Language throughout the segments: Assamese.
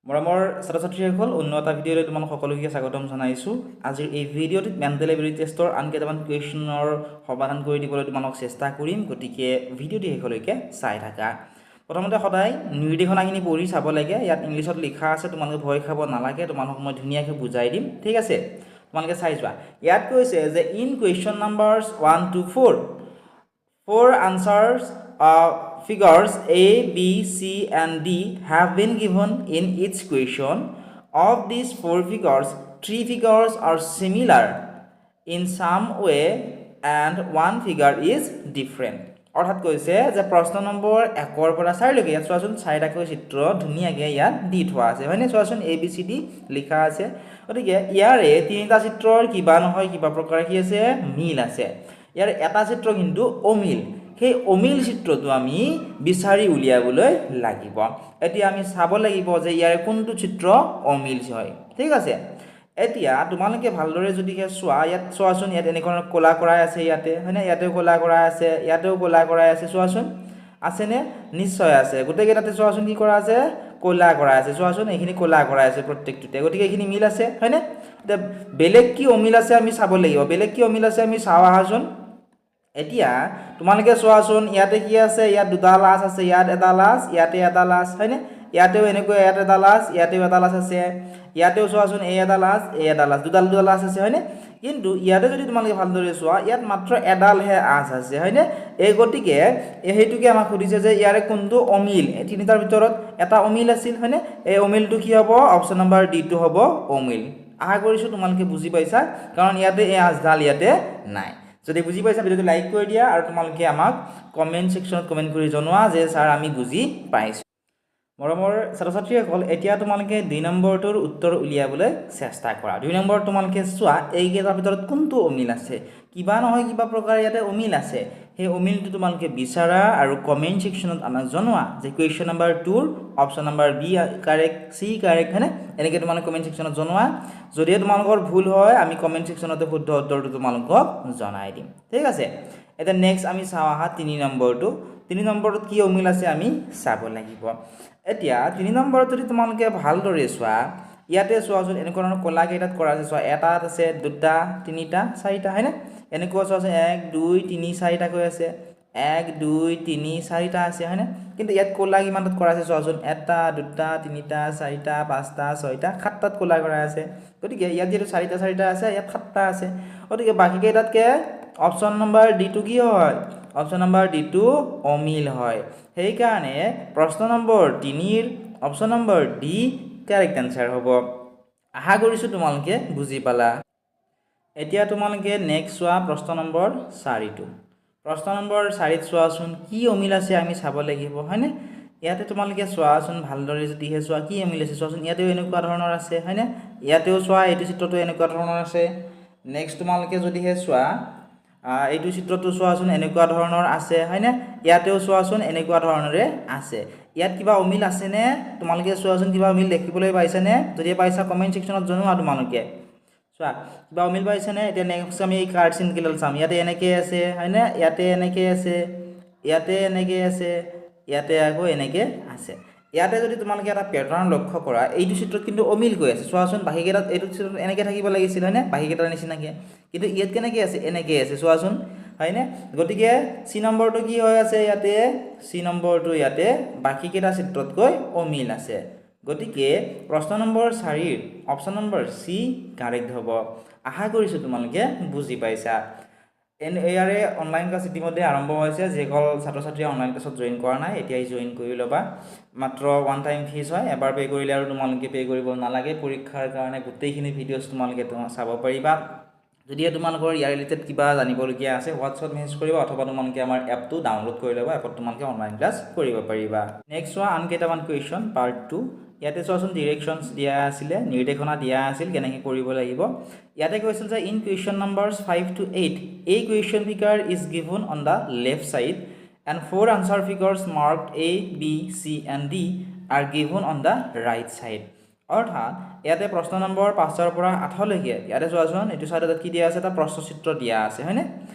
মৰমৰ ছাত্ৰ ছাত্ৰীসকল, অন্য এটা ভিডিঅ'লৈ তোমালোক সকলোকে স্বাগতম জনাইছোঁ। আজিৰ এই ভিডিঅ'টোত মেণ্টেল এবিলিটি টেষ্টৰ আন কেইটামান কুৱেশ্যনৰ সমাধান কৰি দিবলৈ তোমালোক চেষ্টা কৰিম। গতিকে ভিডিঅ'টি শেষলৈকে চাই থাকা। প্ৰথমতে সদায় নিৰ্দেশনাখিনি পঢ়ি চাব লাগে। ইয়াত ইংলিছত লিখা আছে, তোমালোকে ভয় খাব নালাগে, তোমালোকক মই ধুনীয়াকৈ বুজাই দিম। ঠিক আছে, তোমালোকে চাই যোৱা। ইয়াত কৈছে যে in question numbers 1 to 4, four answers figures A, B, C, and D have been given in each question. Of these four figures, three figures are similar in some way and one figure is different. অৰ্থাৎ কৈছে যে প্ৰশ্ন নম্বৰ 1ৰ পৰা 4লৈকে, ইয়াত চোৱাচোন, চাৰিটাকৈ চিত্ৰ ধুনীয়াকৈ ইয়াত দি থোৱা আছে, হয়নে? চোৱাচোন, এ, বি, চি, ডি লিখা আছে। গতিকে ইয়াৰে তিনিটা চিত্ৰৰ কিবা নহয় কিবা প্ৰকাৰে কি আছে? মিল আছে। ইয়াৰ এটা চিত্ৰ কিন্তু অমিল। সেই অমিল চিত্ৰটো আমি বিচাৰি উলিয়াবলৈ লাগিব। এতিয়া আমি চাব লাগিব যে ইয়াৰে কোনটো চিত্ৰ অমিল হয়। ঠিক আছে, এতিয়া তোমালোকে ভালদৰে যদিহে চোৱা, ইয়াত চোৱাচোন, ইয়াত এনেকুৱা ক'লা কৰাই আছে ইয়াতে, হয়নে? ইয়াতেও ক'লা কৰাই আছে, ইয়াতেও ক'লা কৰাই আছে। চোৱাচোন, আছেনে? নিশ্চয় আছে। গোটেইকেইটাতে চোৱাচোন কি কৰা আছে? ক'লা কৰাই আছে। চোৱাচোন, এইখিনি ক'লা কৰাই আছে প্ৰত্যেকটোতে। গতিকে এইখিনি মিল আছে, হয়নে? এতিয়া বেলেগ কি অমিল আছে আমি চাব লাগিব। বেলেগ কি অমিল আছে আমি চাওঁ আহাচোন। এতিয়া তোমালোকে চোৱাচোন, ইয়াতে কি আছে? ইয়াত দুটা আঁচ আছে। ইয়াত এডাল আঁচ, ইয়াতে এডাল আঁচ, হয়নে? ইয়াতেও এনেকৈ ইয়াত এডাল আঁচ, ইয়াতেও এডাল আঁচ আছে। ইয়াতেও চোৱাচোন, এই এডাল আঁচ, এই এডাল আঁচ, দুডাল দুডাল আঁচ আছে, হয়নে? কিন্তু ইয়াতে যদি তোমালোকে ভালদৰে চোৱা, ইয়াত মাত্ৰ এডালহে আঁচ আছে, হয়নে? এই গতিকে এই সেইটোকে আমাক সুধিছে যে ইয়াৰে কোনটো অমিল। এই তিনিটাৰ ভিতৰত এটা অমিল আছিল, হয়নে? এই অমিলটো কি হ'ব? অপশ্যন নম্বৰ ডিটো হ'ব অমিল। আশা কৰিছোঁ তোমালোকে বুজি পাইছা, কাৰণ ইয়াতে এই আঁচডাল ইয়াতে নাই। যদি বুজি পাইছা, ভিডিঅ'টো লাইক কৰি দিয়া আৰু তোমালোকে আমাক কমেণ্ট ছেকশ্যনত কমেণ্ট কৰি জনোৱা যে ছাৰ, আমি বুজি পাইছোঁ। মৰমৰ ছাত্ৰ ছাত্ৰীসকল, এতিয়া তোমালোকে 2 নম্বৰটোৰ উত্তৰ উলিয়াবলৈ চেষ্টা কৰা। 2 নম্বৰত তোমালোকে চোৱা, এইকেইটাৰ ভিতৰত কোনটো অমিল আছে। কিবা নহয় কিবা প্ৰকাৰে ইয়াতে অমিল আছে। সেই অমিলটো তোমালোকে বিচাৰা আৰু কমেণ্ট ছেকশ্যনত আমাক জনোৱা যে কুৱেশ্যন নম্বৰ 2ৰ option number B correct, C correct, হয়নে? এনেকৈ তোমালোকে কমেণ্ট ছেকশ্যনত জনোৱা। যদিহে তোমালোকৰ ভুল হয়, আমি কমেণ্ট ছেকশ্যনতে শুদ্ধ উত্তৰটো তোমালোকক জনাই দিম। ঠিক আছে, এতিয়া নেক্সট আমি চাওঁ আহা 3 নম্বৰটো। 3 নম্বৰটোত কি অমিল আছে আমি চাব লাগিব। এতিয়া 3 নম্বৰত যদি তোমালোকে ভালদৰে চোৱা, ইয়াতে চোৱাচোন, এনেকুৱা ধৰণৰ ক'লা কেইটাত কৰা আছে। চোৱা, এটাত আছে, দুটা, তিনিটা, চাৰিটা, হয়নে? এনেকুৱা চোৱাচোন, এক, দুই, তিনি, চাৰিটাকৈ আছে। এক, দুই, তিনি, চাৰিটা আছে, হয়নে? কিন্তু ইয়াত ক'লা কিমানটাত কৰা আছে চোৱাচোন। এটা, দুটা, তিনিটা, চাৰিটা, পাঁচটা, ছয়টা, সাতটাত ক'লা কৰা আছে। গতিকে ইয়াত যিহেতু চাৰিটা চাৰিটা আছে, ইয়াত সাতটা আছে। গতিকে বাকীকেইটাতকৈ অপশ্যন নম্বৰ ডিটো কি হয়? অপশ্যন নম্বৰ ডিটো অমিল হয়। সেইকাৰণে প্ৰশ্ন number 3ৰ option number D correct answer হ'ব। আশা কৰিছোঁ তোমালোকে বুজি পালা। এতিয়া তোমালোকে নেক্সট চোৱা প্ৰশ্ন নম্বৰ 4টো। প্ৰশ্ন নম্বৰ 4ত চোৱাচোন, কি অমিল আছে আমি চাব লাগিব, হয়নে? ইয়াতে তোমালোকে চোৱাচোন ভালদৰে, যদিহে চোৱা, কি অমিল আছে চোৱাচোন। ইয়াতেও এনেকুৱা ধৰণৰ আছে, হয়নে? ইয়াতেও চোৱা, এইটো চিত্ৰটো এনেকুৱা ধৰণৰ আছে। নেক্সট তোমালোকে যদিহে চোৱা, এইটো চিত্ৰটো চোৱাচোন, এনেকুৱা ধৰণৰ আছে, হয়নে? ইয়াতেও চোৱাচোন, এনেকুৱা ধৰণেৰে আছে। ইয়াত কিবা অমিল আছেনে? তোমালোকে চোৱাচোন, কিবা অমিল দেখিবলৈ পাইছানে? যদি পাইছা, কমেণ্ট ছেকশ্যনত জনোৱা। তোমালোকে চোৱা, কিবা অমিল পাইছেনে? এতিয়া নেক্সট আমি এই কাৰ্ড চিনকেইডাল চাম। ইয়াতে এনেকৈ আছে, হয়নে? ইয়াতে এনেকৈ আছে, ইয়াতে এনেকৈ আছে, ইয়াতে আকৌ এনেকৈ আছে। ইয়াতে যদি তোমালোকে এটা পেটাৰ্ণ লক্ষ্য কৰা, এইটো চিত্ৰত কিন্তু অমিল গৈ আছে। চোৱাচোন, বাকীকেইটাত এইটো চিত্ৰত এনেকৈ থাকিব লাগিছিল, হয়নে? বাকীকেইটাৰ নিচিনাকৈ। কিন্তু ইয়াত কেনেকৈ আছে? এনেকৈ আছে, চোৱাচোন, হয়নে? গতিকে চি নম্বৰটো কি হৈ আছে ইয়াতে? চি নম্বৰটো ইয়াতে বাকীকেইটা চিত্ৰতকৈ অমিল আছে। গতিকে প্ৰশ্ন নম্বৰ 4ৰ অপশ্যন নম্বৰ চি কাৰেক্ট হ'ব। আশা কৰিছোঁ তোমালোকে বুজি পাইছা। ইয়াৰে অনলাইন ক্লাছ ইতিমধ্যে আৰম্ভ হৈছে। যিসকল ছাত্ৰ ছাত্ৰীয়ে অনলাইন ক্লাছত জইন কৰা নাই, এতিয়াই জইন কৰি ল'বা। মাত্ৰ ওৱান টাইম ফিজ হয়। এবাৰ পে' কৰিলে আৰু তোমালোকে পে' কৰিব নালাগে। পৰীক্ষাৰ কাৰণে গোটেইখিনি ভিডিঅ'ছ তোমালোকে চাব পাৰিবা। যদিহে তোমালোকৰ ইয়াৰ ৰিলেটেড কিবা জানিবলগীয়া আছে, হোৱাটছএপত মেছেজ কৰিবা অথবা তোমালোকে আমাৰ এপটো ডাউনলোড কৰি ল'বা। এপত তোমালোকে অনলাইন ক্লাছ কৰিব পাৰিবা। নেক্সট চোৱা আন কেইটামান কুৱেশ্যন, পাৰ্ট 2। ইয়াতে চোৱাচোন, ডিৰেকশ্যনছ দিয়া আছিলে, নিৰ্দেশনা দিয়া আছিল কেনেকৈ কৰিব লাগিব। ইয়াতে কৈছিল যে in question numbers 5 to 8, a question figure is given on the left side and four answer figures marked A, B, C and D are given on the right side. অৰ্থাৎ ইয়াতে প্ৰশ্ন নম্বৰ 5ৰ পৰা 8লৈকে, ইয়াতে চোৱাচোন, এইটো ছাইডত কি দিয়া আছে? এটা প্ৰশ্নচিত্ৰ দিয়া আছে, হয়নে?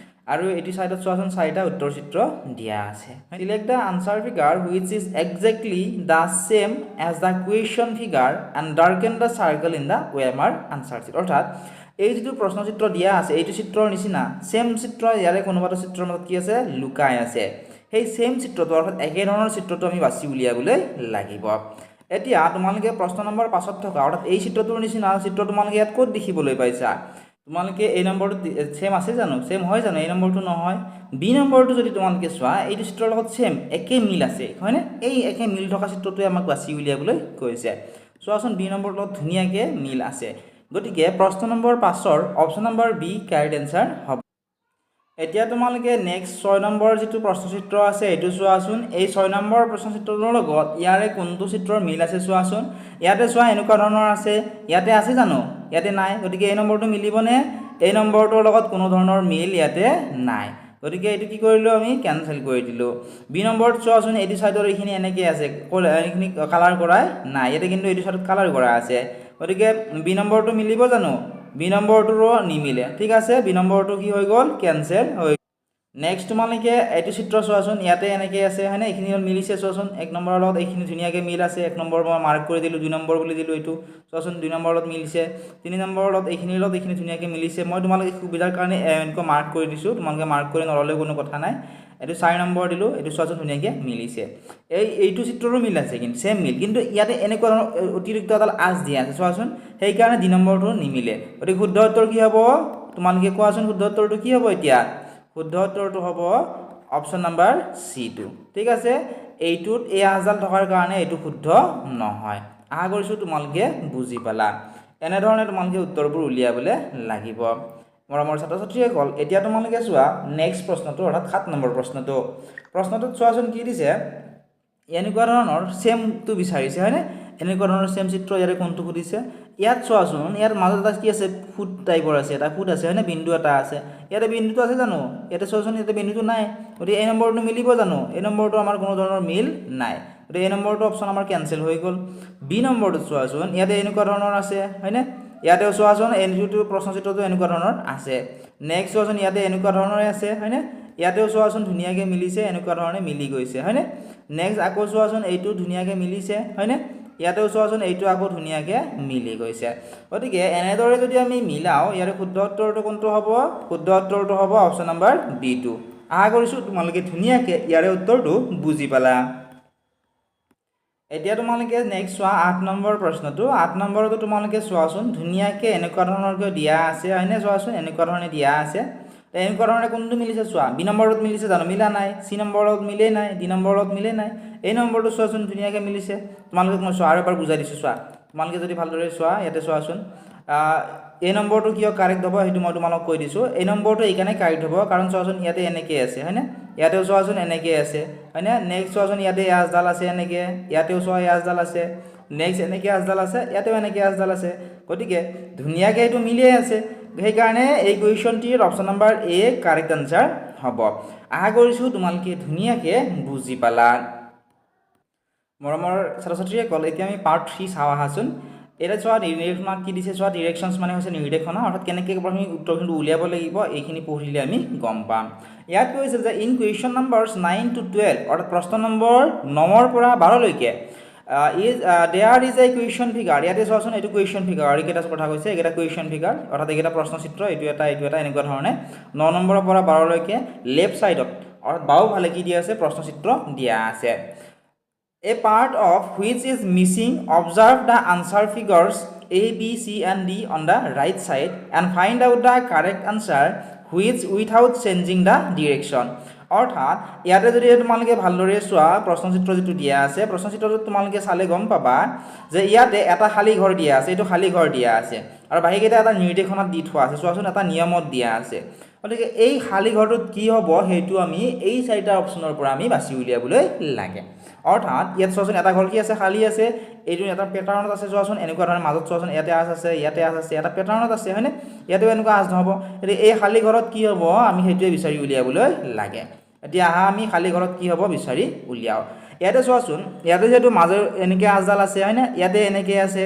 আৰু এইটো ছাইডত চোৱাচোন চাৰিটা উত্তৰ চিত্ৰ দিয়া আছে। Select the answer figure which is exactly the same as the question figure and darken the circle in the OMR answer sheet. অৰ্থাৎ এই যিটো প্ৰশ্নচিত্ৰ দিয়া আছে, এইটো চিত্ৰৰ নিচিনা ছেম চিত্ৰ ইয়াৰে কোনোবা এটা চিত্ৰৰ মাজত কি আছে, লুকাই আছে। সেই ছেম চিত্ৰটো, অৰ্থাৎ একেধৰণৰ চিত্ৰটো আমি বাছি উলিয়াবলৈ লাগিব। এতিয়া তোমালোকে প্ৰশ্ন নম্বৰ পাঁচত থকা, অৰ্থাৎ এই চিত্ৰটোৰ নিচিনা চিত্ৰ তোমালোকে ইয়াত ক'ত দেখিবলৈ পাইছা? তোমালোকে এই নম্বৰটো ছেম আছে জানো? ছেম হয় জানো? এই নম্বৰটো নহয়। বি নম্বৰটো যদি তোমালোকে চোৱা, এইটো চিত্ৰৰ লগত ছেম একে মিল আছে, হয়নে? এই একে মিল থকা চিত্ৰটোৱে আমাক বাছি উলিয়াবলৈ কৈছে। চোৱাচোন, বি নম্বৰটোৰ লগত ধুনীয়াকৈ মিল আছে। গতিকে প্ৰশ্ন নম্বৰ পাঁচৰ option number B correct answer হ'ব। এতিয়া তোমালোকে নেক্সট 6 নম্বৰ যিটো প্ৰশ্নচিত্ৰ আছে, এইটো চোৱাচোন। এই 6 নম্বৰ প্ৰশ্নচিত্ৰটোৰ লগত ইয়াৰে কোনটো চিত্ৰৰ মিল আছে চোৱাচোন। ইয়াতে চোৱা, এনেকুৱা ধৰণৰ আছে। ইয়াতে আছে জানো? ইয়াতে নাই। গতিকে এই নম্বৰটো মিলিবনে? এই নম্বৰটোৰ লগত কোনো ধৰণৰ মিল ইয়াতে নাই। গতিকে এইটো কি কৰিলোঁ আমি? কেনচেল কৰি দিলোঁ। বি নম্বৰত চোৱাচোন, এইটো ছাইডৰ এইখিনি এনেকৈ আছে, এইখিনি কালাৰ কৰাই নাই ইয়াতে, কিন্তু এইটো ছাইডত কালাৰ কৰা আছে। গতিকে বি নম্বৰটো মিলিব জানো? বি নম্বৰটোৰো নিমিলে। ঠিক আছে, বি নম্বৰটো কি হৈ গ'ল? কেনচেল হৈ। নেক্সট তোমালোকে এইটো চিত্ৰ চোৱাচোন। ইয়াতে এনেকৈ আছে, হয়নে? এইখিনি মিলিছে। চোৱাচোন, 1 নম্বৰৰ লগত এইখিনি ধুনীয়াকৈ মিল আছে। 1 নম্বৰ মই মাৰ্ক কৰি দিলোঁ, 2 নম্বৰ বুলি দিলোঁ। এইটো চোৱাচোন, 2 নম্বৰৰ লগত মিলিছে। 3 নম্বৰৰ লগত এইখিনিৰ লগত এইখিনি ধুনীয়াকৈ মিলিছে। মই তোমালোকে সুবিধাৰ কাৰণে এনেকুৱা মাৰ্ক কৰি দিছোঁ, তোমালোকে মাৰ্ক কৰি নল'লেও কোনো কথা নাই। এইটো 4 নম্বৰ দিলোঁ। এইটো চোৱাচোন, ধুনীয়াকৈ মিলিছে। এইটো চিত্ৰৰো মিল আছে, কিন্তু ছেম মিল, কিন্তু ইয়াতে এনেকুৱা ধৰণৰ অতিৰিক্ত এডাল আঁচ দিয়া আছে চোৱাচোন। সেইকাৰণে 2 নম্বৰটো নিমিলে। গতিকে শুদ্ধ উত্তৰ কি হ'ব তোমালোকে কোৱাচোন? শুদ্ধ উত্তৰটো কি হ'ব এতিয়া? শুদ্ধ উত্তৰটো হ'ব অপশ্যন নাম্বাৰ চিটো। ঠিক আছে, এইটোত এই আঁচডাল থকাৰ কাৰণে এইটো শুদ্ধ নহয়। আশা কৰিছোঁ তোমালোকে বুজি পালা। এনেধৰণে তোমালোকে উত্তৰবোৰ উলিয়াবলৈ লাগিব, মৰমৰ ছাত্ৰ ছাত্ৰীসকল। এতিয়া তোমালোকে চোৱা নেক্সট প্ৰশ্নটো, অৰ্থাৎ 7 নম্বৰ প্ৰশ্নটো। প্ৰশ্নটোত চোৱাচোন কি দিছে। এনেকুৱা ধৰণৰ ছেমটো বিচাৰিছে, হয়নে? এনেকুৱা ধৰণৰ ছেম চিত্ৰ ইয়াৰে কোনটো সুধিছে। ইয়াত চোৱাচোন, ইয়াত মাজত এটা কি আছে? ফুট টাইপৰ আছে, এটা ফুট আছে, হয়নে? বিন্দু এটা আছে। ইয়াতে বিন্দুটো আছে জানো? ইয়াতে চোৱাচোন, ইয়াতে বিন্দুটো নাই। গতিকে এই নম্বৰটো মিলিব জানো? এই নম্বৰটো আমাৰ কোনো ধৰণৰ মিল নাই। গতিকে এই নম্বৰটো অপশ্যন আমাৰ কেঞ্চেল হৈ গ'ল। বি নম্বৰটো চোৱাচোন, ইয়াতে এনেকুৱা ধৰণৰ আছে, হয়নে? ইয়াতেও চোৱাচোন, এইটো প্ৰশ্নচিত্ৰটো এনেকুৱা ধৰণৰ আছে। নেক্সট চোৱাচোন, ইয়াতে এনেকুৱা ধৰণৰে আছে, হয়নে? ইয়াতেও চোৱাচোন, ধুনীয়াকৈ মিলিছে, এনেকুৱা ধৰণে মিলি গৈছে, হয়নে? নেক্সট আকৌ চোৱাচোন, এইটো ধুনীয়াকৈ মিলিছে, হয়নে? ইয়াতেও চোৱাচোন, এইটো আকৌ ধুনীয়াকৈ মিলি গৈছে। গতিকে এনেদৰে যদি আমি মিলাওঁ, ইয়াৰে শুদ্ধ উত্তৰটো কোনটো হ'ব? শুদ্ধ উত্তৰটো হ'ব অপশ্যন নম্বৰ বিটো। আশা কৰিছোঁ তোমালোকে ধুনীয়াকৈ ইয়াৰে উত্তৰটো বুজি পালা। এতিয়া তোমালোকে নেক্সট চোৱা 8 নম্বৰ প্ৰশ্নটো। 8 নম্বৰটো তোমালোকে চোৱাচোন, ধুনীয়াকৈ এনেকুৱা ধৰণৰকৈ দিয়া আছে, হয়নে? চোৱাচোন, এনেকুৱা ধৰণে দিয়া আছে। এনেকুৱা ধৰণে কোনটো মিলিছে চোৱা। বি নম্বৰটোত মিলিছে জানো? মিলা নাই। চি নম্বৰৰ লগত মিলেই নাই। ডি নম্বৰৰ লগত মিলেই নাই। এই নম্বৰটো চোৱাচোন, ধুনীয়াকৈ মিলিছে। তোমালোকক মই চোৱা আৰু এবাৰ বুজাই দিছোঁ। চোৱা, তোমালোকে যদি ভালদৰে চোৱা, ইয়াতে চোৱাচোন, এই নম্বৰটো কিয় কাৰেক্ট হ'ব সেইটো মই তোমালোকক কৈ দিছোঁ। এই নম্বৰটো এইকাৰণে কাৰেক্ট হ'ব, কাৰণ চোৱাচোন, ইয়াতে এনেকৈ আছে, হয়নে? ইয়াতেও চোৱাচোন, এনেকৈ আছে, হয়নে? নেক্সট চোৱাচোন, ইয়াতে আঁচডাল আছে এনেকৈ। ইয়াতেও চোৱা, আঁচডাল আছে। নেক্সট এনেকৈ আঁচডাল আছে, ইয়াতেও এনেকৈ আঁচডাল আছে। গতিকে ধুনীয়াকৈ এইটো মিলিয়ে আছে। সেইকাৰণে এই কুৱেশ্যনটিৰ option number A correct answer হ'ব। আশা কৰিছোঁ তোমালোকে ধুনীয়াকৈ বুজি পালা, মৰমৰ ছাত্ৰ ছাত্ৰীসকল। এতিয়া আমি পাৰ্ট 3 চাওঁ আহাচোন। এতিয়া চোৱা, নিৰ্দেশনাত কি দিছে চোৱা। ডিৰেকশ্যনছ মানে হৈছে নিৰ্দেশনা, অৰ্থাৎ কেনেকৈ আমি উত্তৰখিনি উলিয়াব লাগিব, এইখিনি পঢ়িলে আমি গম পাম। ইয়াত কৈছে যে in question numbers 9 to 12, অৰ্থাৎ প্ৰশ্ন নম্বৰ 9ৰ পৰা 12লৈকে, is there is a question figure. ইয়াতে চোৱাচোন, এইটো কুৱেশ্যন ফিগাৰ। আৰু এইকেইটা কথা কৈছে, এইকেইটা কুৱেশ্যন ফিগাৰ, অৰ্থাৎ এইকেইটা প্ৰশ্নচিত্ৰ, এইটো এটা, এইটো এটা, এনেকুৱা ধৰণে 9 নম্বৰৰ পৰা 12লৈকে লেফ্ট ছাইডত, অৰ্থাৎ বাওঁফালে কি দিয়া আছে? প্ৰশ্নচিত্ৰ দিয়া আছে। A part of which is missing. Observe the answer figures A, B, C and D on the right side and find out the correct answer which without changing the direction. অৰ্থাৎ ইয়াতে যদি তোমালোকে ভালদৰে চোৱা, প্ৰশ্নচিত্ৰ যিটো দিয়া আছে, প্ৰশ্নচিত্ৰটোত তোমালোকে চালে গম পাবা যে ইয়াতে এটা খালী ঘৰ দিয়া আছে। এইটো খালী ঘৰ দিয়া আছে আৰু বাকীকেইটা এটা নিৰ্দেশনাত দি থোৱা আছে। চোৱাচোন, এটা নিয়মত দিয়া আছে। গতিকে এই খালী ঘৰটোত কি হ'ব, সেইটো আমি এই চাৰিটা অপশ্যনৰ পৰা আমি বাছি উলিয়াবলৈ লাগে। অৰ্থাৎ ইয়াত চোৱাচোন, এটা ঘৰ কি আছে? খালী আছে। এইটো এটা পেটাৰ্ণত আছে। চোৱাচোন, এনেকুৱা ধৰণে মাজত চোৱাচোন, ইয়াতে আঁচ আছে, ইয়াতে আঁচ আছে, এটা পেটাৰ্ণত আছে, হয়নে? ইয়াতেও এনেকুৱা আঁচ নহ'ব। এতিয়া এই খালী ঘৰত কি হ'ব, আমি সেইটোৱে বিচাৰি উলিয়াবলৈ লাগে। এতিয়া আহা, আমি খালী ঘৰত কি হ'ব বিচাৰি উলিয়াওঁ। ইয়াতে চোৱাচোন, ইয়াতে যিহেতু মাজৰ এনেকৈ আঁচডাল আছে, হয়নে? ইয়াতে এনেকৈ আছে।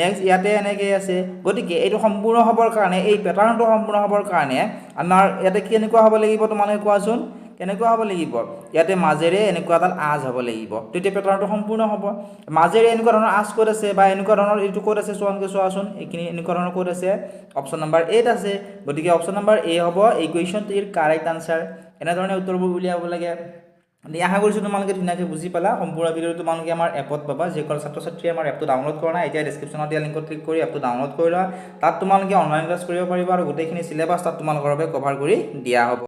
নেক্সট ইয়াতে এনেকৈ আছে। গতিকে এইটো সম্পূৰ্ণ হ'বৰ কাৰণে, এই পেটাৰ্ণটো সম্পূৰ্ণ হ'বৰ কাৰণে আমাৰ ইয়াতে কেনেকুৱা হ'ব লাগিব তোমালোকে কোৱাচোন? কেনেকুৱা হ'ব লাগিব? ইয়াতে মাজেৰে এনেকুৱা এডাল আঁচ হ'ব লাগিব, তেতিয়া পেটাৰ্ণটো সম্পূৰ্ণ হ'ব। মাজেৰে এনেকুৱা ধৰণৰ আঁচ ক'ত আছে বা এনেকুৱা ধৰণৰ এইটো ক'ত আছে চোৱানকৈ চোৱাচোন। এইখিনি এনেকুৱা ধৰণৰ ক'ত আছে? অপশ্যন নাম্বাৰ এত আছে। গতিকে অপশ্যন নাম্বাৰ এ হ'ব এই কুৱেশ্যনটিৰ কাৰেক্ট আনচাৰ। এনেধৰণে উত্তৰবোৰ উলিয়াব লাগে। আশা কৰিছোঁ তোমালোকে ধুনীয়াকৈ বুজি পালা। সম্পূৰ্ণ ভিডিঅ'টো তোমালোকে আমাৰ এপত পাবা। যিসকল ছাত্ৰ ছাত্ৰীয়ে আমাৰ এপটো ডাউনলোড কৰা নাই, এতিয়া ডিছক্ৰিপশ্যনত দিয়া লিংকত ক্লিক কৰি এপটো ডাউনলোড কৰি লোৱা। তাত তোমালোকে অনলাইন ক্লাছ কৰিব পাৰিবা আৰু গোটেইখিনি চিলেবাছ তাত তোমালোকৰ বাবে কভাৰ কৰি দিয়া হ'ব।